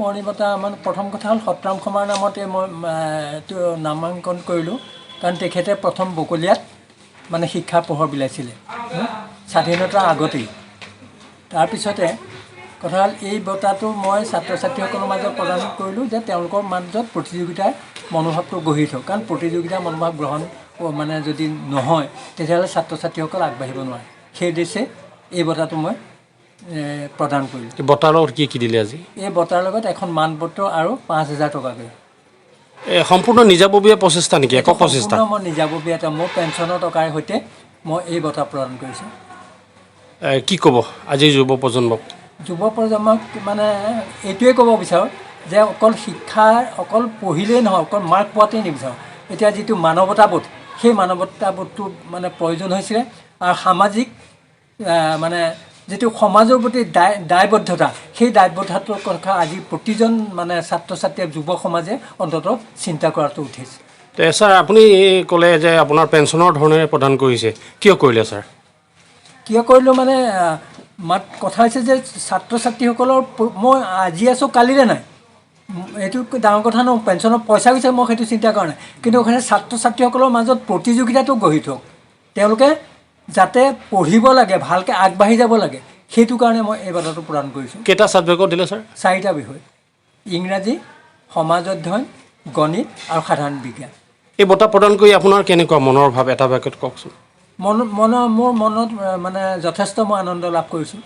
সোঁৱৰণী বঁটা মানে প্ৰথম কথা হ'ল সত্ৰাম খমাৰ নামতে মই এইটো নামাংকন কৰিলোঁ, কাৰণ তেখেতে প্ৰথম বকলীয়াত মানে শিক্ষাৰ পোহৰ বিলাইছিলে স্বাধীনতাৰ আগতেই। তাৰপিছতে কথা হ'ল এই বঁটাটো মই ছাত্ৰ ছাত্ৰীসকলৰ মাজত প্ৰদান কৰিলোঁ যে তেওঁলোকৰ মাজত প্ৰতিযোগিতাৰ মনোভাৱটো গঢ়ি উঠক, কাৰণ প্ৰতিযোগিতাৰ মনোভাৱ গ্ৰহণ মানে যদি নহয় তেতিয়াহ'লে ছাত্ৰ ছাত্ৰীসকল আগবাঢ়িব নোৱাৰে। সেই উদ্দেশ্যে এই বঁটাটো মই প্ৰদান কৰিলোঁ। এই বঁটাৰ লগত কি কি দিলে আজি? এই বঁটাৰ লগত এখন মানপত্ৰ আৰু 5000 টকাকৈ। সম্পূৰ্ণ নিজাববীয়া প্ৰচেষ্টা নেকি, একক প্ৰচেষ্টা? সম্পূৰ্ণ মই নিজাববীয়া, এটা মোৰ পেঞ্চনৰ টকাৰ সৈতে মই এই বঁটা প্ৰদান কৰিছোঁ। কি ক'ব আজিৰ যুৱ প্ৰজন্মক? যুৱ প্ৰজন্মক মানে এইটোৱে ক'ব বিচাৰোঁ যে অকল শিক্ষাৰ অকল পঢ়িলেই নহয়, অকল মাৰ্ক পোৱাটোৱেই নিবিচাৰোঁ। এতিয়া যিটো মানৱতাবোধ, সেই মানৱতাবোধটো মানে প্ৰয়োজন হৈছিলে, আৰু সামাজিক মানে যিটো সমাজৰ প্ৰতি দায়বদ্ধতা, সেই দায়বদ্ধতাটোৰ কথা আজি প্ৰতিজন মানে ছাত্ৰ ছাত্ৰীয়ে, যুৱ সমাজে অন্ততঃ চিন্তা কৰাটো উঠিছে। তে ছাৰ, আপুনি ক'লে যে আপোনাৰ পেঞ্চনৰ ধৰণেৰে প্ৰদান কৰিছে, কিয় কৰিলে ছাৰ? কিয় কৰিলোঁ মানে মাত কথা হৈছে যে ছাত্ৰ ছাত্ৰীসকলৰ মই আজি আছোঁ কালিলৈ নাই, এইটো ডাঙৰ কথা নহয়। পেঞ্চনৰ পইচা গৈছে, মই সেইটো চিন্তা কৰা নাই, কিন্তু সেই ছাত্ৰ ছাত্ৰীসকলৰ মাজত প্ৰতিযোগিতাটো গঢ়ি উঠক, তেওঁলোকে যাতে পঢ়িব লাগে, ভালকৈ আগবাঢ়ি যাব লাগে, সেইটো কাৰণে মই এই বঁটাটো প্ৰদান কৰিছোঁ। কেইটা ছাবজেক্টত দিলে ছাৰ? চাৰিটা বিষয়, ইংৰাজী, সমাজ অধ্যয়ন, গণিত আৰু সাধাৰণ বিজ্ঞান। এই বঁটা প্ৰদান কৰি আপোনাৰ কেনেকুৱা মনৰ ভাৱ, এটা বাক্যত কওকচোন। মন মনৰ মোৰ মনত মানে যথেষ্ট মই আনন্দ লাভ কৰিছোঁ।